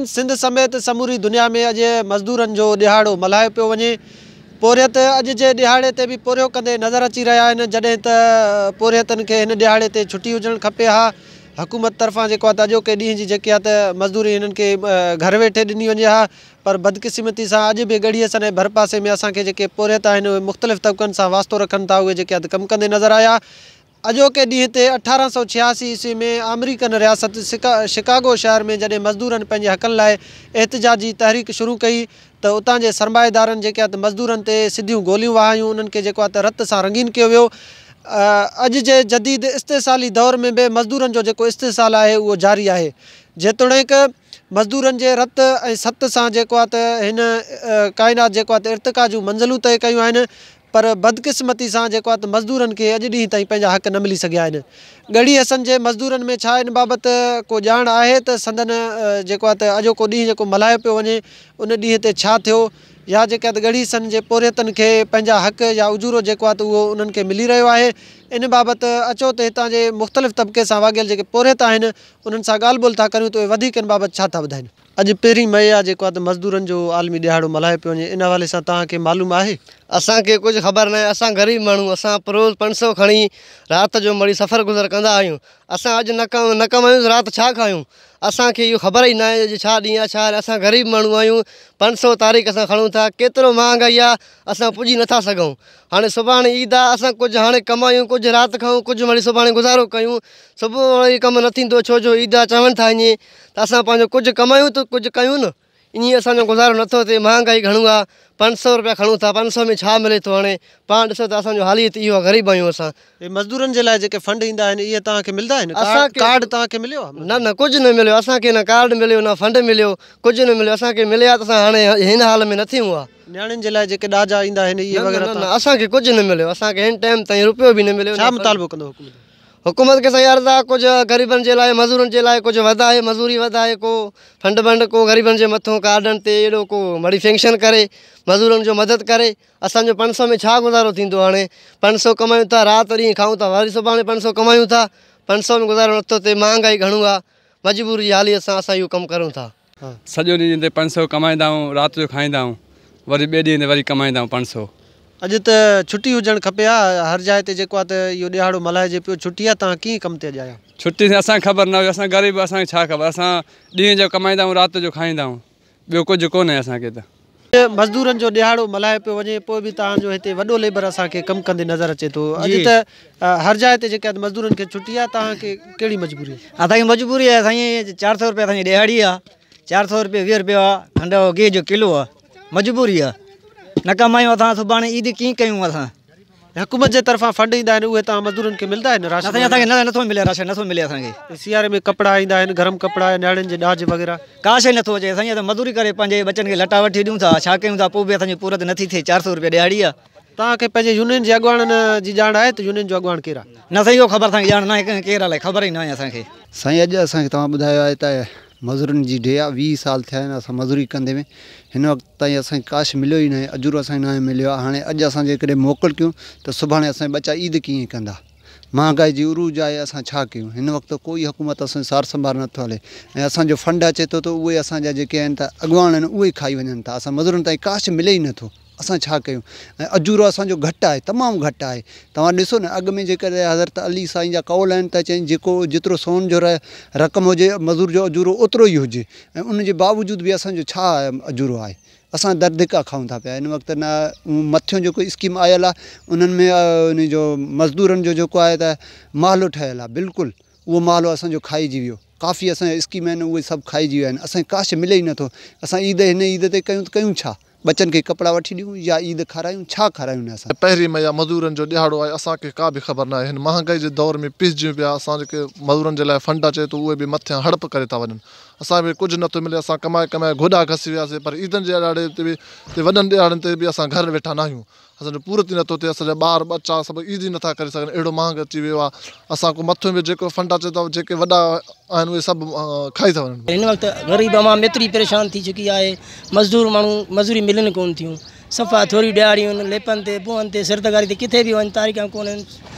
سنڌ سميت سموري دنيا ۾ اڄ مزدورن جو ڏهاڙو ملهايو پيو وڃي. پورهيت اڄ جي ڏهاڙي تي به پورهيو ڪندي نظر اچي رهيا آهن، جڏهن ته پورهيتن کي هن ڏهاڙي تي ڇٽي هجڻ کپي ها. حڪومت طرفان جيڪو آهي ته اڄوڪي ڏينهن جي جيڪي آهي ته مزدوري هنن کي گهر ويٺي ڏني وڃي ها، پر بدقسمتي سان اڄ به ڳڙهي حسن ۽ ڀرپاسي ۾ اسان کي جيڪي پورهيت آهن اهي مختلف طبقن سان واسطو رکن ٿا، اهي جيڪي آهي ته ڪم ڪندي نظر آيا. اڄوڪي ڏينهن تي 1886 عيسوي ۾ آمريڪن رياست شڪاگو شهر ۾ جڏهن مزدورن پنهنجي حقن لاء احتجاجي تحريڪ شروع ڪئي ته اتان جي سرمائيدارن جيڪي آهي ته مزدورن تي سڌيون گوليون وهايون، انهن کي جيڪو آهي ته رت سان رنگين ڪيو ويو. اڄ جي جديد استحصالي دور ۾ به مزدورن جو جيڪو استحصال آهي اهو جاري آهي. جيتوڻيڪ مزدورن جي رت ۽ ست سان جيڪو آهي ته هن ڪائنات جيڪو آهي ته ارتقا جون منزلون طئي ڪيون آهن، پر بدقسمتي سان جيڪو آهي ته مزدورن کي اڄ ڏينهن تائين پنهنجا حق نه ملي سگهيا آهن. ڳڙهي حسن جي مزدورن ۾ ڇا ان بابت ڪو ڄاڻ آهي ته سندن جيڪو آهي ته اڄوڪو ڏينهن جيڪو ملهايو پيو وڃي ان ڏينهن تي ڇا ٿيو يا جيڪي آهي ته ڳڙهي حسن جي پورهيتن کي پنهنجا حق يا اجورو جيڪو آهي ته اهو انهن کي ملي رهيو آهي؟ ان بابت اچو ته هتان جي مختلف طبقي سان واڳيل جيڪي پورهيت آهن انهن سان ڳالهه ٻولهه ٿا ڪريون ته اهي وڌيڪ ان بابت ڇا ٿا ٻڌائين. اڄ پهرين مئي آ جيڪو آ ته مزدورن جو عالمي ڏهاڙو ملهايو پيو وڃي ان حوالي سان توهان کي معلوم آهي؟ اسان کي ڪجهه خبر ناهي اسان غريب ماڻهو اسان روز 500 کڻي رات جو مڙئي سفر گذر ڪندا آهيون اسان اڄ نه نه ڪمايون ته رات ڇا کايون اسان کي اهو خبر ئي ناهي اڄ ڇا ڏينهن آ ڇا اسان غريب ماڻهو آهيون 500 تاريخ اسان کڻون ٿا ڪيترو مهانگائي آ اسان پڄي نٿا سگهون هاڻي سڀاڻي عيد آ اسان ڪجهه هاڻي ڪمايون ڪجهه رات کائون ڪجهه مڙئي سڀاڻي گذارو ڪيون صبح وري ڪم نه ٿيندو ڇو جو عيد آ چون ٿا ائين ته اسان پنهنجو ڪجهه ڪمايون ته ڪجهه ڪيون نه ائين اسان جو گذارو نٿو ٿئي مهانگائي گهڻو آ 500 روپيا کڻون ٿا 500 ۾ ڇا ملي ٿو هاڻي پاڻ ڏسو ته اسان جو حال ئي اهو آ غريب آهيون اسان. هي مزدورن جي لاء جيڪي فنڊ ايندا آهن اهي توهان کي ملدا آهن؟ اسان کي ڪارڊ توهان کي مليو آ؟ نه نه ڪجهه نه مليو اسان کي نه ڪارڊ مليو نه فنڊ مليو ڪجهه نه مليو اسان کي ملي ها ته اسان هاڻي هن حال ۾ نه ٿيون ها. نياڻين جي لاء جيڪي ڏاجا ايندا آهن اهي نه وغيره نه نه اسان کي ڪجهه نه مليو اسان کي هن ٽائيم تائين روپيو به نه مليو. ڇا مطالبو ڪندو حڪومت کان؟ حڪومت کي سائين عرض آ ڪجهه غريبن جي لاء مزورن جي لاء ڪجهه وڌائي مزوري وڌائي ڪو فنڊ بنڊ ڪو غريبن جي مٿون ڪارڊن تي اهڙو ڪو مڙئي فنڪشن ڪري مزورن جو مدد ڪري اسان جو 500 ۾ ڇا گذارو ٿيندو هاڻي 500 ڪمايون ٿا رات ڏينهن کائون ٿا وري سڀاڻي 500 ڪمايون ٿا 500 ۾ گذارو نٿو ٿئي مهانگائي گهڻو آ مجبوري جي حالي اسان اسان اهو ڪم ڪريون ٿا. سڄو ڏينهن تي 500 ڪمائيندا آهيون رات جو کائيندا آهيون وري ٻئي ڏينهن تي وري ڪمائيندا آهيون 500. اڄ ته ڇٽي هجڻ کپي ها هر جاء تي جيڪو آ ته اهو ڏهاڙو ملهائجي پيو ڇٽي آ توهان ڪيئن ڪم تي اڄ آيا. ڇٽي سائين اسان کي خبر نه هئي اسان غريب اسان کي ڇا خبر اسان ڏينهن جو ڪمائيندا آهيون رات جو کائيندا آهيون ٻيو ڪجهه ڪونهي اسان کي ته. مزدورن جو ڏهاڙو ملهايو پيو وڃي پوء به توهان جو هتي وڏو ليبر اسان کي ڪم ڪندي نظر اچي ٿو اڄ ته هر جاء تي جيڪا مزدورن کي ڇٽي آهي توهان کي ڪهڙي مجبوري آهي؟ اسان کي مجبوري آهي سائين 400 روپيا اسان جي ڏهاڙي آهي 400 روپيا 20 روپيا کنڊ جو گيهه جو ڪلو آهي مجبوري آهي نه ڪمايون اسان سڀاڻي عيد ڪيئن ڪيون اسان. حڪومت جي طرفان فنڊ ايندا آهن اهي توهان مزدورن کي ملدا آهن راشن؟ نه سائين اسان کي نه نٿو ملي راشن نٿو ملي اسان کي. سياري ۾ ڪپڙا ايندا آهن گرم ڪپڙا نياڻين جي ڏاج وغيره. ڪا شيء نٿو اچي سائين اسان مزدوري ڪري پنهنجي ٻچن کي لٽا وٺي ڏيون ٿا ڇا ڪيون ٿا پوء به اسان جي پورت نٿي ٿئي 400 روپيا ڏهاڙي آهي. توهان کي پنهنجي يونين جي اڳواڻن جي ڄاڻ آهي ته يونين جو اڳواڻ ڪير آهي؟ نه سائين اهو خبر اسان کي ڄاڻ ناهي ڪير آهي خبر ئي ناهي اسان کي. سائين اڄ اسان کي توهان ٻڌايو آهي ته مزورن جي ڊي آ 20 سال ٿيا آهن اسان مزوري ڪندي ۾ هن وقت تائين اسان کي ڪا شي مليو ئي ناهي اجورو اسان کي ناهي مليو آهي هاڻي اڄ اسان جيڪڏهن موڪل ڪيون ته سڀاڻي اسان جا ٻچا عيد ڪيئن ڪندا مهانگائي جي عروج آهي اسان ڇا ڪيون هن وقت ڪوئي حڪومت اسان جي سار سنڀار نٿو هلي ۽ اسان جو فنڊ اچي ٿو ته اهي اسان جا جيڪي آهن ته اڳواڻ آهن اهي کائي وڃن ٿا اسان مزورن تائين ڪا شي ملي ئي نٿو اسان ڇا ڪيون ۽ اجورو اسان جو گهٽ آهي تمام گهٽ آهي توهان ڏسو نه اڳ ۾ جيڪڏهن حضرت علي سائين جا قول آهن ته چئين جيڪو جيترو سون جو رقم هجي مزور جو اجورو اوترو ئي هجي ۽ ان جي باوجود به اسان جو ڇا اجورو آهي اسان در ڌڪا کائون ٿا پيا هن وقت نه مٿيون جيڪو اسڪيم آيل آهي انهن ۾ ان جو مزدورن جو جيڪو آهي ته محلو ٺهيل آهي بلڪل اهو محلو اسان جو کائجي ويو ڪافي اسان جا اسڪيم آهن اهي سڀ کائجي ويا آهن اسان کي ڪا شي ملي ئي نٿو اسان عيد هن عيد تي ڪيون ته ڪيون ڇا ٻچن کي ڪپڙا وٺي ڏيون يا عيد کارايون ڇا کارايون نه اسان. پهرين مئي آ مزورن جو ڏهاڙو آهي اسان کي ڪا به خبر ناهي هن مهانگائي جي دور ۾ پيسجيون پيا اسان جيڪي مزورن جي لاء فنڊ اچي ٿو اهي به مٿيان هڙپ ڪري ٿا وڃن اسان کي ڪجهه نٿو ملي اسان ڪمائي ڪمائي گوڏا گهسي وياسي پر عيدن جي ڏهاڙي تي به تي وڏن ڏهاڙن تي به اسان گهر ويٺا ناهيون اسان جو پورت ئي نٿو ٿئي اسان جا ٻار ٻچا سڀ عيد ئي نٿا ڪري سگهن اهڙو مهانگ اچي ويو آهي اسان کان مٿو به جيڪو فنڊ اچي ٿو جيڪي وڏا آهن اهي سڀ کائي ٿا وڃن. هن وقت غريب عوام ايتري پريشان ٿي چڪي آهي مزدور ماڻهو مزوري ملن ڪون ٿيون صفا ٿوريون ڏهاڙيون آهن ليپن تي بوئن تي سردگاري تي ڪٿي به وڃ تاريخان ڪونهن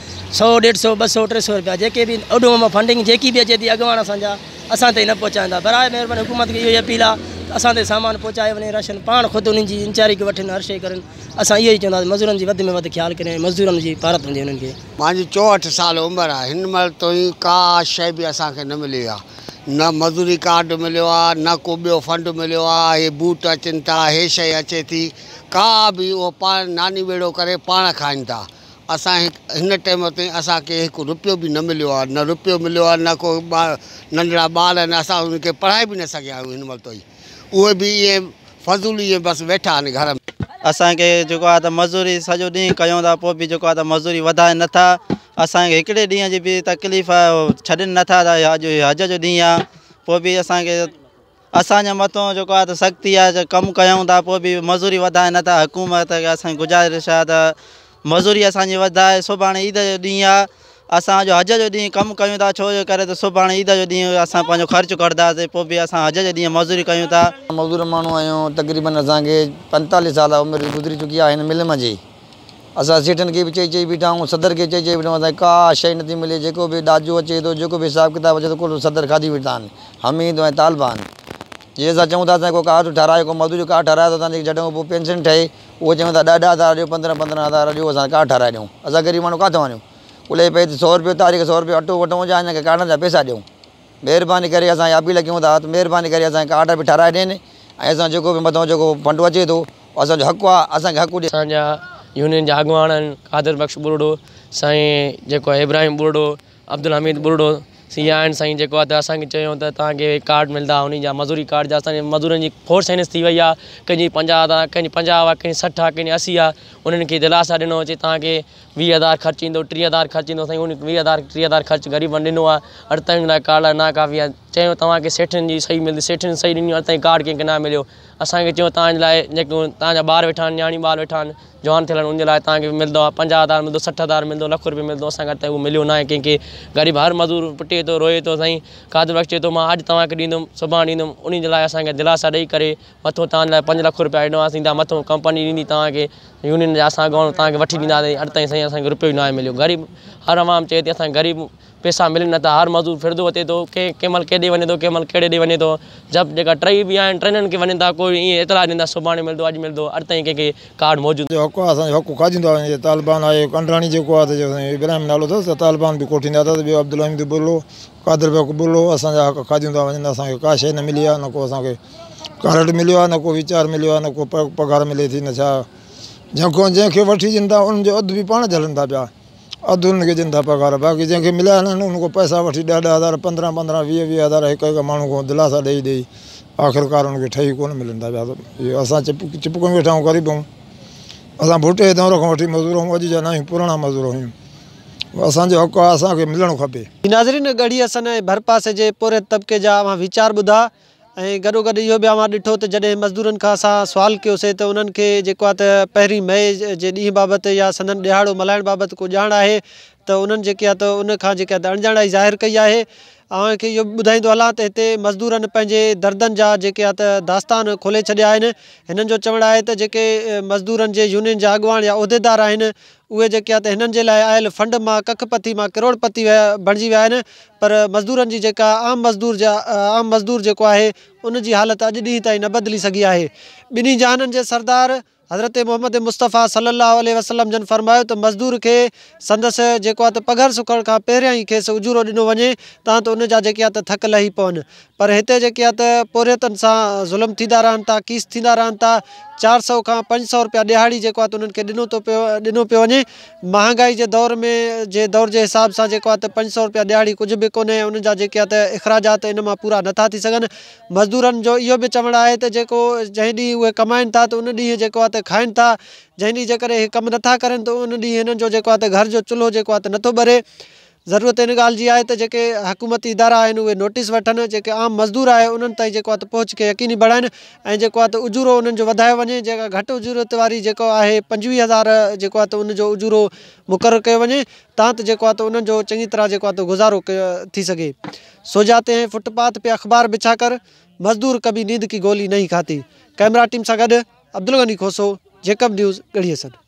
سو ڏيڍ سو 200 300 روپيا جيڪي به اوڏو مان فنڊنگ جيڪي به اچي ٿي اڳواڻ اسان جا اسان تائين نه پهچائين ٿا. براء مهرباني حڪومت کي اهو ئي اپيل آهي ته اسان تائين سامان پهچايو وڃي، راشن پاڻ خود انهن جي انچاري کي وٺن، هر شيء ڪرن. اسان اهو ئي چونداسين مزورن جي وڌ ۾ وڌ خيال ڪرين ۽ مزدورن جي پارت هجي انهن کي. مانجي 64 سال عمر آهي، هن مهل تائين ڪا شيء به اسان کي نه ملي آهي، نه مزوري ڪارڊ مليو آهي، نه ڪو ٻيو فنڊ مليو آهي، هي بوٽ اچن ٿا، هي شيء اچي ٿي، ڪا به اهو پاڻ ناني ٻيڙو ڪري پاڻ کائن ٿا. اسان هن ٽيم تائين اسان کي هڪ روپيو به نه مليو آهي، نه روپيو مليو آهي، نه ڪو ننڍڙا ٻار آهن اسان انهن کي پڙهائي به نه سگهيا آهيون هن مهل تائين، اهي به ائين فضول ائين بس ويٺا آهن گهر ۾. اسان کي جيڪو آهي ته مزوري سڄو ڏينهن ڪيون ٿا پوء به جيڪو آهي ته مزوري وڌائين نٿا، اسان کي هڪڙي ڏينهن جي به تڪليف ڇڏين نٿا ته اڄ حج جو ڏينهن آهي پوء به اسان کي اسان جي مٿون جيڪو آهي ته سختي آهي ته ڪم ڪيون ٿا پوء به مزوري وڌائين نٿا. حڪومت کي اسان جي گذارش آهي ته مزوري اسان جي وڌائي، سڀاڻي عيد جو ڏينهن آهي، اسان جو حج جو ڏينهن ڪم ڪيون ٿا ڇو جو ڪري ته سڀاڻي عيد جو ڏينهن اسان پنهنجو خرچ ڪڍنداسين پوء به اسان حج جي ڏينهن مزوري ڪيون ٿا. مزدور ماڻهو آهيون، تقريبن اسان کي 45 سال عمر گذري چڪي آهي هن مل منجهي. اسان سيٺن کي به چئي چئي بيٺا آهيون، صدر کي چئي چئي بيٺا آهيون، اسان کي ڪا شيء نٿي ملي، جيڪو به ڏاجو اچي ٿو، جيڪو به حساب ڪتاب اچي ٿو ڪل صدر کاڌي ويٺا آهن، حميد ۽ طالبان. جي اسان چئون ٿا اسان کي ڪو ڪارڊ ٺهرايو، ڪو مزدوري جو ڪارڊ ٺهرايو ته اسان جي جڏهن پوء پينشن ٺهي، اهو چون ٿا ڏهه ڏهه هزار ڏيو، پندرهن پندرهن هزار ڏيو، اسان ڪارڊ ٺهرائي ڏيون. اسان غريب ماڻهو ڪاٿي وڃون؟ الائي پئي ته سؤ رپيو تاريخ سؤ رپيو اٽو وٺون يا هن کي ڪارڊن جا پئسا ڏيون. مهرباني ڪري اسان اها اپيل ڪيون ٿا ته مهرباني ڪري اسان کي ڪارڊ به ٺهرائي ڏين ۽ اسان جيڪو به مٿان جيڪو فنڊ اچي ٿو اسان جو حق آ اسان کي حق ڏي. اسان جا يونين جا اڳواڻ آهن قادر بخش ٻرڙو، سائين جيڪو آهي ابراهيم ٻرڙو، عبدالحميد ٻرڙو سي آهن سائين جيڪو آهي ته اسان کي چيو ته توهان کي ڪارڊ ملندا انهي جا مزوري ڪارڊ جا اسان جي مزورن جي کوڙ سائنس ٿي وئي آهي ڪنهن جي 50 هزار ڪنهن جي 50 آهي ڪنهن جي 60 آهي ڪنهن جي 80 آهي انهن کي دلاسا ڏنو چي توهان کي 20 هزار خرچ ايندو 30 هزار خرچ ايندو سائين ان 20 هزار 30 هزار خرچ غريبن ڏنو آهي اڄ تائين لاء ڪارڊ لاء نا ڪافي آهي چيو توهان کي سيٺن جي صحيح ملندي سيٺن صحيح ڏني اڄ تائين ڪارڊ ڪنهن کي نه مليو اسان کي چيو توهان جي لاء جيڪو توهان جا ٻار ويٺا آهن نياڻي ٻار ويٺا آهن جوان ٿيل آهن ان جي لاء توهان کي ملندو آهي 50 هزار ملندو 60 هزار ملندو لک روپيو ملندو اسان کي اڄ تائين اهو مليو ناهي ڪنهن کي غريب هر مزور پٽي ٿو روئي ٿو سائين قادر بخش چئي ٿو مان اڄ توهان کي ڏيندم سڀاڻي ڏيندم انهي جي لاء اسان کي دلاسا ڏئي ڪري مٿو توهان جي لاء 5 لک روپيا ايڊوانس ايندا مٿو ڪمپني ڏيندي توهان کي يونين جا اسان اڳواڻ توهان کي وٺي ڏينداسين اڄ تائين سائين اسان کي روپيو ناهي مليو غريب هر عوام چئي ٿي اسان غريب پئسا ملن نٿا هر مزدور ڦرندو وتي ٿو ڪنهن ڪنهن مهل ڪيڏي وڃي ٿو ڪنهن مهل ڪهڙي ڏي وڃي ٿو جب جيڪا ٽئي به آهن ٽنهن کي وڃن ٿا ڪوئي ائين اطلاع ڏيندا سڀاڻي ملندو اڄ ملندو اڄ تائين ڪنهن کي ڪارڊ موجود جو حق آهي اسان جو حق کاڄيندو آهي وڃي طالبان آهي ڪنڊراڻي جيڪو آهي ته ابراهيم نالو اٿس ته طالبان به ڪوٺيندا اٿس ٻيو عبدالحميد ٻرڙو قادر بخش ٻرڙو اسان جا حق کاڄيندا وڃن اسان کي ڪا شيء نه ملي آهي نه ڪو اسان کي ڪارڊ مليو آهي نه ڪو ويچار مليو آهي نه ڪو پگهار ملي ٿي نه ڇا جنهن کي وٺي ڏين ٿا انهن جو اڌ به پاڻ جهلن ٿا پيا اڌ انهن کي ڏين ٿا پگهار باقي جنهن کي مليا ناهن انهن کان پئسا وٺي ڏهه ڏهه هزار پندرهن پندرهن ويهه ويهه هزار هڪ هڪ ماڻهو کان دلاسا ڏيئي ڏيئي آخرڪار انهن کي ٺهي ڪونه ملن ٿا پيا اهو اسان چپ چپ ڪيون ويٺا آهيون غريب آهيون اسان ڀٽي جي دور کان وٺي مزور آهيون اڄ جا نه آهيون پراڻا مزور آهيون اسان جو حق آهي اسان کي ملڻ کپي. ناظرين ڳڙهي حسن ۽ ڀرپاسي جي پورهيت طبقي جا اوهان ويچار ٻڌا ۽ گڏوگڏ اهو به اوهان ڏٺو ته جڏهن مزدورن کان اسان سوال ڪيوسي ته انهن کي جيڪو آهي ته پهرين مئي جي ڏينهن بابت يا سندن ڏهاڙو ملهائڻ بابت ڪو ڄاڻ آهي ته انهن جيڪي آهي ته ان کان جيڪي آهي ته اڻڄاڻائي ظاهر ڪئي آهي. اوهان کي اهو به ٻڌائيندو هلان ته هتي مزدورن پنهنجي دردن جا جيڪي آهي ته داستان کولي ڇڏيا آهن. هنن جو چوڻ آهي ته جيڪي مزدورن جي يونين جا اڳواڻ يا عهديدار آهن اهي جيڪي آهي ته هنن جي لاء آيل فنڊ مان ڪک پتي مان ڪروڙ پتي بڻجي ويا آهن پر مزدورن جي جيڪا عام مزدور جا عام مزدور جيڪو آهي ان جي حالت اڄ ڏينهن تائين نه بدلي سگهي آهي. ٻنهي جهانن جي سردار حضرت محمد مصطفيٰ صلي الله عليه وسلم جن فرمايو ته مزدور کي سندس جيڪو آهي ته پگهر سڪڻ کان پهريان ئي کيس اجورو ڏنو وڃي تان ته ان جا جيڪي آهي ته ٿڪ لهي پون پر هتي جيڪي آهي ته پورهيتن سان ظلم ٿيندا رهن ٿا ڪيس ٿيندا رهن ٿا 400 کان 500 رپيا ڏهاڙي جيڪو آهي ته انهن کي ڏنو ٿو پيو ڏنو پيو وڃي مهانگائي جي دور ۾ جي دور جي حساب سان جيڪو آهي ته 500 رپيا ڏهاڙي ڪجهه به ڪونهي انهن جا جيڪي آهي ته اخراجات ان مان پورا نٿا ٿي سگهن مزدورن جو اهو به چوڻ آهي ته جيڪو جنهن ڏينهن اهي ڪمائن ٿا ته ان ڏينهن جيڪو آهي ته کائن ٿا جنهن ڏينهن جيڪڏهن اهي ڪم نٿا ڪرن ته ان ڏينهن هنن جو جيڪو آهي ته گهر جو چلهو جيڪو آهي ته نٿو ٻري ضرورت ان ڳالهه جي آهي ته جيڪي حڪومتي ادارا آهن اهي نوٽيس وٺن، جيڪي عام مزدور آهي انهن تائين جيڪو آهي ته پهچ کي يقيني بڻائن ۽ جيڪو آهي ته اجورو انهن جو وڌايو وڃي جيڪا گهٽ اجرت واري جيڪو آهي 25 هزار جيڪو آهي ته ان جو اجورو مقرر ڪيو وڃي تان ته جيڪو آهي ته انهن جو چڱي طرح جيڪو آهي ته گذارو ٿي سگهي. سو جاتي هين فٽ پاٿ پي اخبار بڇا ڪر مزدور ڪڀي نيند ڪي گولي نهين کاتي. ڪئميرا ٽيم سان گڏ عبدالغني کوسو، جيڪب نيوز، ڳڙهي حسن.